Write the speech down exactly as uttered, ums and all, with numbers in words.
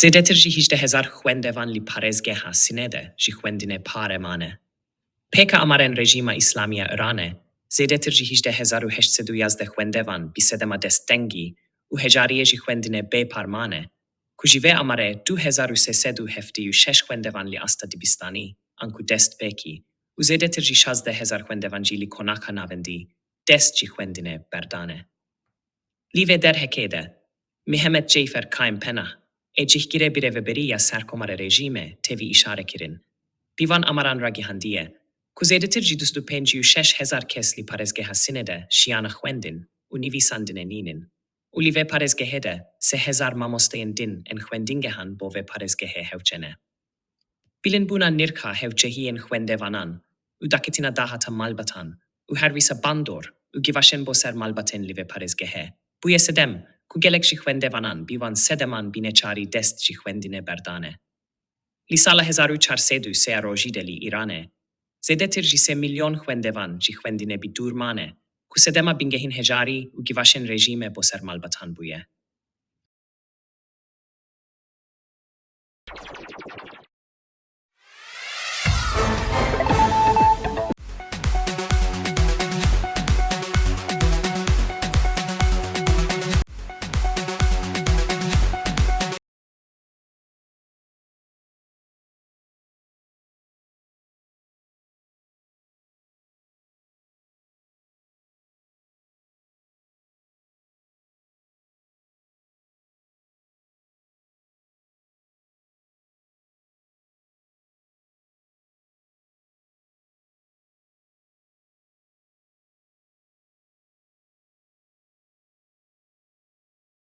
Zêdetir ji hîjdeh hezar xwendevan li parêzgeha Sinê de ji xwendinê pare mane. Pêka amarên rejîma Îslamî ya Îranê, zêdetir ji hîjdeh hezar û heşt sed û yazdeh xwendevan bi sedema destengî û hejariyê ji xwendinê bê par mane, ku ji vê amarê du hezar û sê sed û heftê û şeş xwendevan li asta dibistanî anku destpêkî û zêdetir ji şazdeh hezar xwendevan jî li konaka navendî dest ji xwendinê berdane. Li vê derhekê de, Mihemed Ceyfer Kaim Penah, ê cihgirê birêveberî ya Serkomarê Rejîmê têvî îşare kirin, bi van amaran ragihandiye ku zêdetir ji du sed û pêncî û şeş hezar kes li parêzgeha Sinê de şiyana xwendin û nivîsandinê nînin û li vê parêzgehê de sê hezar mamosteyên din ên xwendingehan bo vê parêzgehê hewce ne. Bilindbûna nirxa hewcehiyên xwendevanan û daketina dahata malbatan û her wisa bandor û givaşên bo ser malbatên li vê parêzgehê bûye sedem ku gelek ji xwendevanan bi van sedeman bi neçarî dest ji xwendinê berdane. Li sala hezar û çar sed û sê rojî de li Îranê, zêdetir ji sê milyon xwendevan ji xwendinê bi dûr mane, ku sedema bingehîn hejarî û givaşên rejîmê bo ser malbatan bûye.